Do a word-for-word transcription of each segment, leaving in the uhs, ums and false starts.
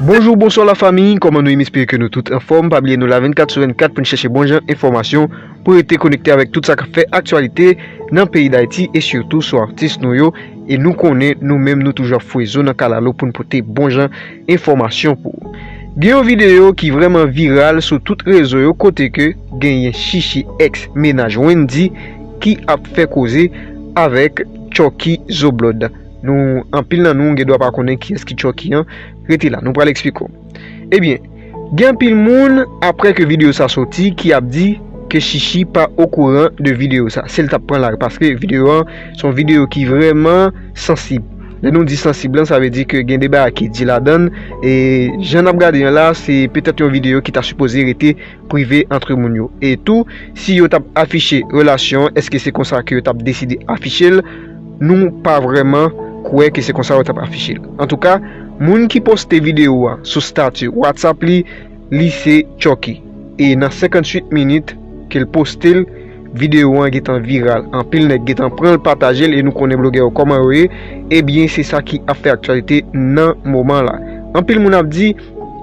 Bonjou, bonswa lafanmi, kòman nou ye? M espere ke nou tout anfòm. Pa bliye nou la vennkat sou vennkat pou n chèche bon jan enfòmasyon, pou rete konekte avèk tout sa k ap fè aktyalite nan peyi Dayiti e sitou sou atis nou yo. E nou konnen nou menm nou toujou ap fouye zo nan kalalou pou n pote bon jan enfòmasyon pou ou. Gen yon videyo ki vrèman viral sou tout rezo yo kote ke genyen Chichi, ex mennaj Wendy, ki ap fè koze avèk Chucky Zoblòd. Nou, anpil nan nou gen dwa pa konnen kiyès ki Chucky an. Rete la, nou pral eksplike w. Ebyen, gen anpil moun, apre ke videyo sa soti, ki ap di ke Chichi pa okouran de videyo sa. Se l t ap pran lari, paske videyo an, se yon videyo ki vrèman sansib. Lè nou di sansib lan, sa vle di ke gen de bagay ki di ladan l, e jan n ap gade an la, se petèt yon videyo ki ta sipoze rete prive antre moun yo. E tou, si yo t ap afiche relasyon an, èske se konsa ke yo t ap deside afiche l? Nou pa vrèman kwè ke se konsa yo t ap afiche l. Antouka, moun ki poste videyo a sou stati WhatsApp li, li se Chucky. E nan senkantuit minit ke l poste l, videyo an gentan viral. Anpil nèg gentan pran l, pataje l, e nou konnen blogè yo kòman yo ye. Ebyen, se sa ki ap fè aktyalite nan moman la. Anpil moun ap di,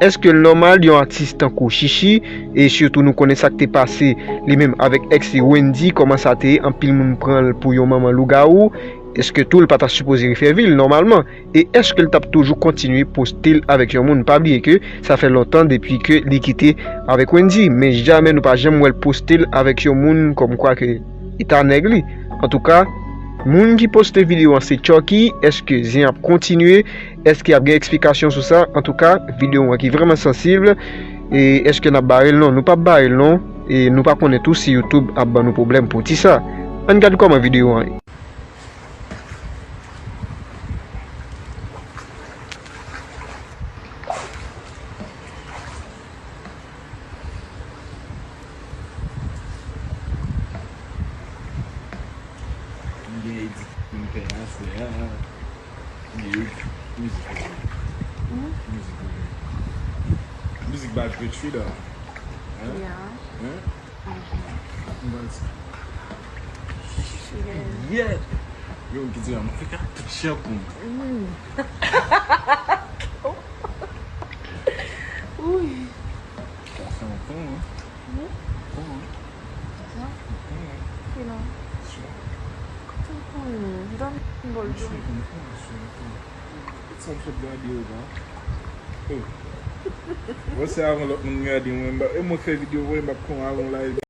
èske l nòmal yon atis tankou Chichi, e sitou nou konnen sa k te pase li menm avèk ex li Wendy, kòman sa te ye, anpil moun pran l pou yon manman lougawou, èske tou l pa ta sipoze refè vi l nòmalman? E èske l t ap toujou kontinye poste l avèk yon moun? Pa bliye ke sa fè lontan depi ke li kite avèk Wendy, men jamè nou pa janm wè l poste l avèk yon moun kòmkwa ke e ta nèg li. Antouka, moun ki poste videyo an se Chucky, èske zen ap kontinye? Èske ap gen eksplikasyon sou sa? Antouka, videyo an ki vrèman sansib, e èske n ap bare l? Non, nou p ap bare l non, e nou pa konnen tou si YouTube ap ban nou pwoblèm pou ti sa. Ann gade kòman videyo an ye. M gen edit pou m fè aswè a. M gen edit mizik pou m. Hmm? Mizik pou m. Mizik ba jwe chwi la. Hein? Yeah. Hein? Mhm. M ba l sa. Yeah. Yeah. Yo, ki di la, m fè ka tout chan pou m. Hmm. Wi. Sa fè yon pon, hein? Wi. Pon, hein? Sa? Yon pon, hein? Ki non? Sure. Tout moun, m dòmi bòl. Sure, yon pon, sure, yon pon. Tout sa m sot gade yo, ba. Oh. Bon, se avan lòt moun gade mwen, m pa, e mwen fè videyo, vre, m ap pran avan live.